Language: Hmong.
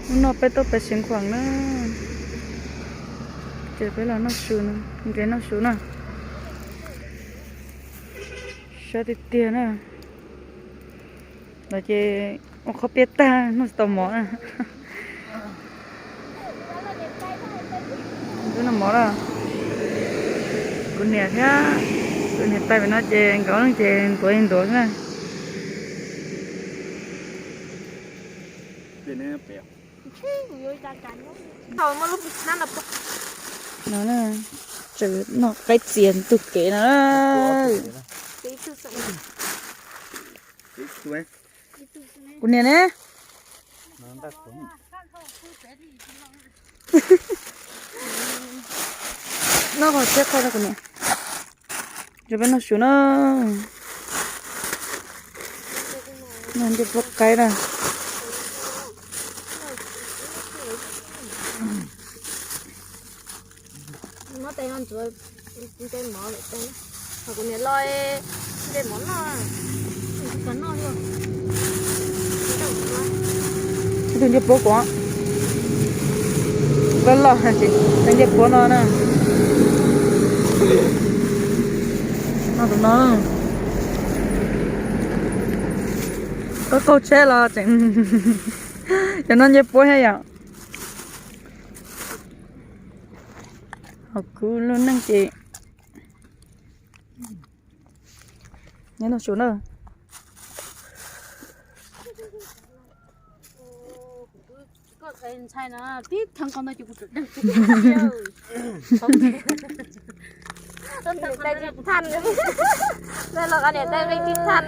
Hnub no peb tuaj pem Xeev Khuam na, ces peb los noj su, nrhiav noj su na. Sab tiag tiag na. Los ces ua qhob piab tag, noj tsis tau mov na. Wb noj mov na. Kuv niam thiab, kuv niam tais pem no ces nkawd ces ntuav ntuav xwb na. No na, tseem noj qaib txias ntug kev no. Kuv niam ne, noj qhov siab kho rau kuv niam. Ces peb noj su na. Noj ncej puab qaib na. Ib tug ncej puab kuv, loj loj, tus ncej puab no na. Noj tus no, qaug tsheb los tseem, cov no ncej puab thiab yom. Hauv kuv lub neej ces noj su na. Niam tais tsis thaj, los niam tais tsis thaj.